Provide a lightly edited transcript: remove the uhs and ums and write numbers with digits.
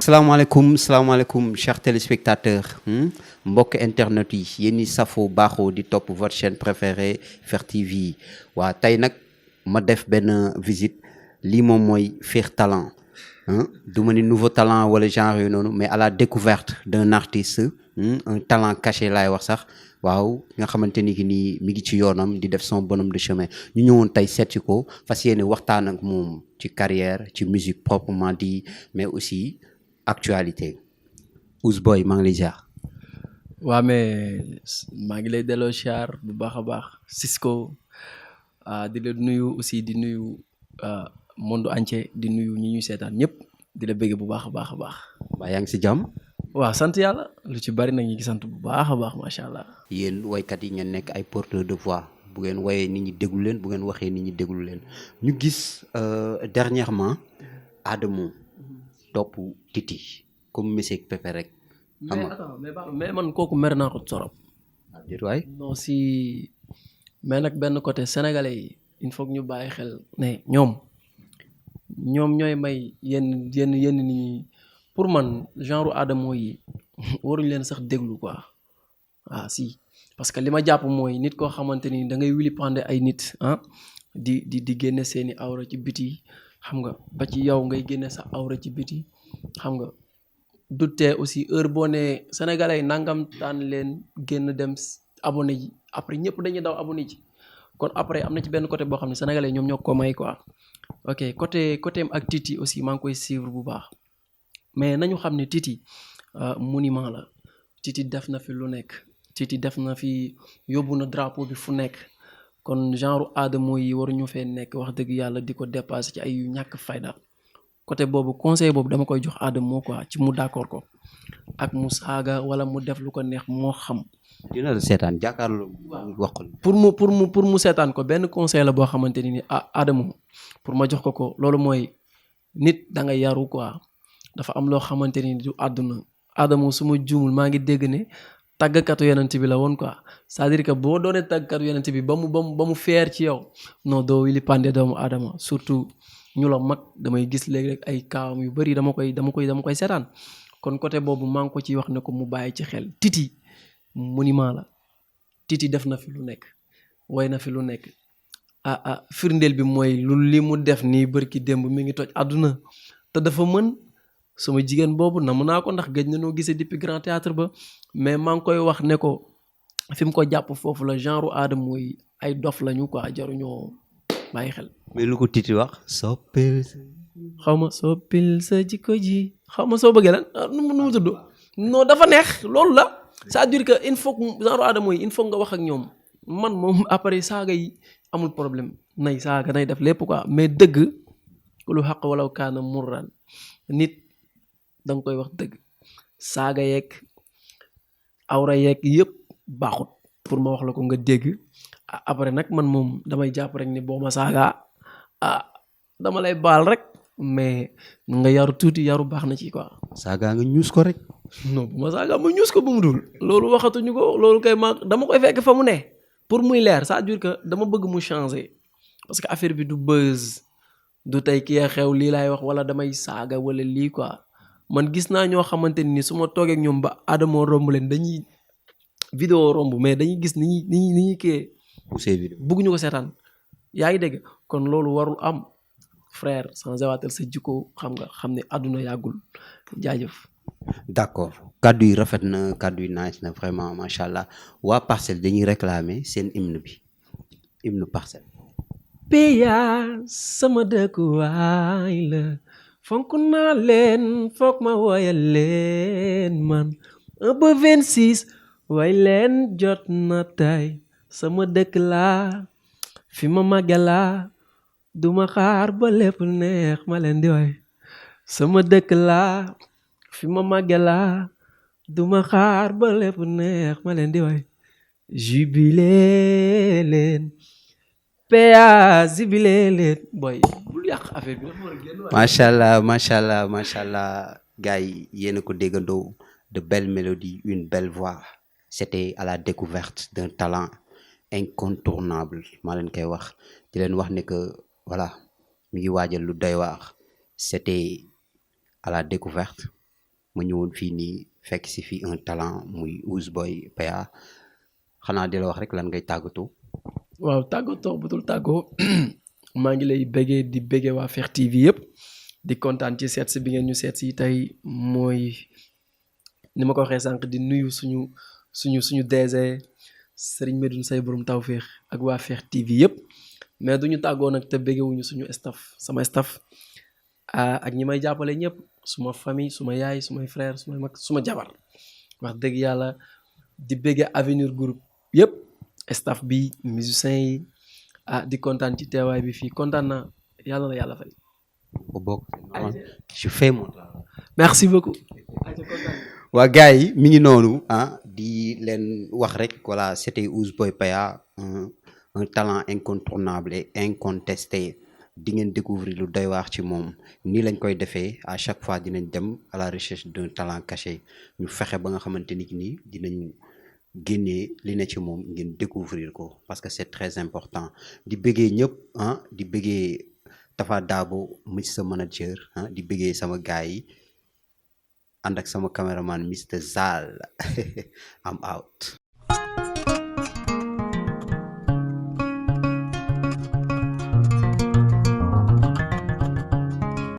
salaamaaleykum chers téléspectateurs mbokk internet yi yéen ñi safoo baaxoo di topp votre chaîne préférée Fekh TV waa tey nag ma def benn visite lii moom mooy Fekh Talent du ma ni nouveau talent wala genre yooyu noonu mais à la découverte d'un artiste un talent caché laay wax sax waaw nga xamante ni ki nii mi ngi ci yoonam di def son bonhomme de chemin ñu ñëwoon tey seet si ko fas yéene waxtaan ak moom ci carrière ci musique proprement dit mais aussi actualité Ouzboy maa ngi lay ziar. waa mais maa ngi lay delloo ziar bu baax a baax Cisco di la nuyu aussi di nuyu monde entier di nuyu ñi ñuy seetaan ñëpp di la bëgg bu baax a baax a baax. waa yaa ngi si jàmm. waaw sant yàlla lu ci bari nag ñu ngi sant bu baax a baax macha allah. yéen woykat yi ngeen nekk ay porteurs de voix bu ngeen woyee nit ñi déglu leen bu ngeen waxee nit ñi déglu leen ñu gis dernièrement Adamo topp Titi comme Messi ak Pepe rek. mais man kooku mer naa ko torop. déet waay. non si mais nag benn côté sénégalais yi il faut que ñu bàyyi xel ne ñoom ñooy may yenn nit ñi pour man genre Adamo yi waruñ leen sax déglu quoi si parce que li ma jàpp mooy nit koo xamante ni da ngay wili pande ay nit di génne seeni awra ci biti xam nga ba ci yow ngay génne sa awra ci biti xam nga du tee aussi heure boo nee sénégalais yi nangam taan leen génn dem abonné ji après ñëpp dañuy daw abonné ji kon après am na ci benn côté boo xam ne sénégalais ñoom ñoo ko may quoi ok côté ak Titi aussi maa ngi koy suivre bu baax mais nañu xam ne Titi monument la Titi def na fi lu nekk Titi def na fi yóbbu na drapeau bi fu nekk kon genre Adamo yi waruñu fee nekk wax dëgg yàlla di ko dépasser ci ay yu ñàkk fayda côté boobu conseil boobu dama koy jox Adamo quoi ci mu d'accord ko ak mu saaga wala mu def lu ko neex moo xam. dina la seetaan jàkkaarloo wax ko. pour mu seetaan ko benn conseil la boo xamante ni Adamo pour ma jox ko loolu mooy nit da nga yaru quoi dafa am loo xamante ni du àdduna Adamo su ma juumul maa ngi dégg ne tàggkatu yonent bi la woon quoi c'est-à-dire que boo doonee tàggkatu yonent bi ba mu feer ci yow non doo wili pande doomu Adama surtout ñu la mag damay gis léegi rek ay kaawam yu bari dama koy seetaan kon côté boobu maa ngi ko ciy wax ne ko mu bàyyi ci xel Titi monument la Titi def na fi lu nekk way na fi lu nekk firndeel bi mooy li mu def nii bërki démb mi ngi toj àdduna te dafa mën sama jigéen boobu namu naa ko ndax gëj na noo gisee depuis grand théâtre ba mais maa ngi koy wax ne ko fi mu ko jàpp foofu la genre Adamo yi ay dof lañu quoi jaruñoo bàyyi xel. mais lu ko Titi wax. soppil sa jikko ji xaw ma soo bëggee lan nu mu tudd non dafa neex loolu la c'est-à-dire que il faut que genre Adamo yi il faut nga wax ak ñoom man moom après saaga yi amul problème nay saaga nay def lépp quoi mais dëgg lu xaq walaw kaana murran nit da nga koy wax dëgg saaga yeeg awra yeeg yëpp baaxut pour ma wax la ko nga dégg après nag man moom damay jàpp rek ni boo ma saaga dama lay baal rek mais nga yaru tuuti yaru baax na ci quoi. saaga nga ñuus ko rek. non bu ma saaga ma ñuus ko bu mu dul loolu waxatuñu ko loolu kay dama koy fekk fa mu ne pour muy leer c'est-à-dire que dama bëgg mu changer parce que affaire bi du buzz du tey kii xew lii laay wax wala damay saaga wala lii quoi man gis naa ñoo xamante ni su ma toogee ak ñoom ba Adamo romb leen dañuy vidéo romb mais dañuy gis ni ñuy kii bëgguñu ko seetaan yaa ngi dégg kon loolu warul am frère sans waatal sa jikko xam nga xam ne àdduna yàggul jaajëf. d'accord kaddu yi rafet na kaddu yi nice na vraiment macha allah waa Parcelles dañuy réclamer seen hymne Parcelles. Peya sama dëkkuwaay la fonk naa leen foog ma woyal leen man 1 ba 26 way leen jot na tey sama dëkk laa fi ma màgge laa duma xaar ba lépp neex ma leen di way sama dëkk laa fi ma màgge laa duma xaar ba lépp neex ma leen di way jubilé leen Peya jubilé leen boy bul yàq affaire bi macha allah gars yi yéen a ko déggandoo de belles mélodies une belle voix c'était à la découverte d'un talent incontournable maa leen koy wax di leen wax ne que voilà mi ngi waajal lu doy waar c'était à la découverte ma ñëwoon fii nii fekk si fii un talent muy Ouzboy PA xanaa di la wax rek lan ngay tàggatoo. waaw tàggatoo bu dul tàggoo maa ngi lay bëggee di bëggee waa Fekh TV yëpp di kontaan ci seet si bi ngeen ñu seet si tey mooy ni ma ko waxee sànq di nuyu suñu DG Serigne Medoune Say borom tawféex ak waa Fekh TV yëpp mais duñu tàggoo nag te bëggewuñu suñu staff sama staff ak ñi may jàppale ñëpp suma famille suma yaay sumay frère sumay mag suma jabar wax dëgg yàlla di bëggee Avenir Group yëpp staff bi musiciens yi di kontaan ci teewaay bi fii kontaan na yàlla na yàlla fay. bu bokk je fais mon travail. merci beaucoup. waa gars yi mi ngi noonu di leen wax rek voilà c'était Ouzboy PA un talent incontournable et incontesté di ngeen découvrir lu doy waar ci moom nii lañ koy defee à chaque fois dinañ dem à la recherche d'un talent caché ñu fexe ba nga xamante ni nii dinañ génnee li ne ci moom ngeen découvrir ko parce que c'est très important di bëggee ñëpp di bëggee Tafa Dabo mu ci sa manager di bëggee sama gars yi ànd ak sama caméraman Mr Zal am out